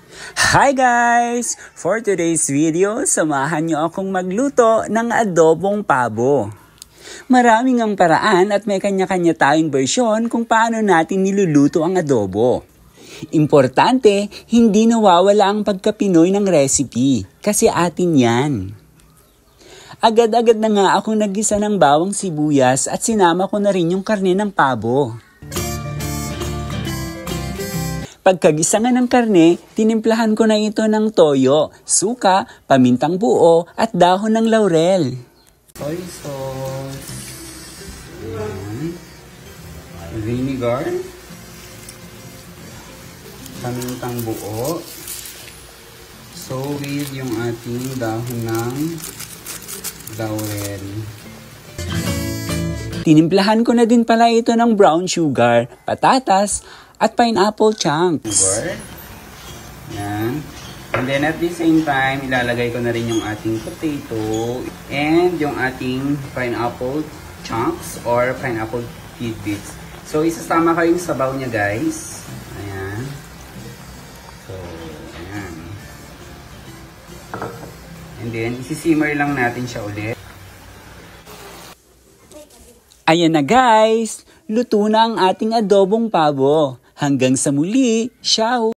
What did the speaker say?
Hi guys! For today's video, samahan niyo akong magluto ng adobong pabo. Maraming ang paraan at may kanya-kanya tayong bersyon kung paano natin niluluto ang adobo. Importante, hindi nawawala ang pagka-Pinoy ng recipe kasi atin yan. Agad-agad na nga akong naggisa ng bawang sibuyas at sinama ko na rin yung karne ng pabo. Pagkagisa nga ng karne, tinimplahan ko na ito ng toyo, suka, pamintang buo at dahon ng laurel. Soy sauce, vinegar, pamintang buo, with yung ating dahon ng laurel. Tinimplahan ko na din pala ito ng brown sugar, patatas, at pineapple chunks. Sugar. Yan. And then at the same time, ilalagay ko na rin yung ating potato and yung ating pineapple chunks or pineapple tidbits. So, isasama ko yung sabaw niya, guys. Ayan. So, ayan. And then, isisimmer lang natin siya ulit. Ayan na, guys! Luto na ang ating adobong pabo. Hanggang sa muli, ciao!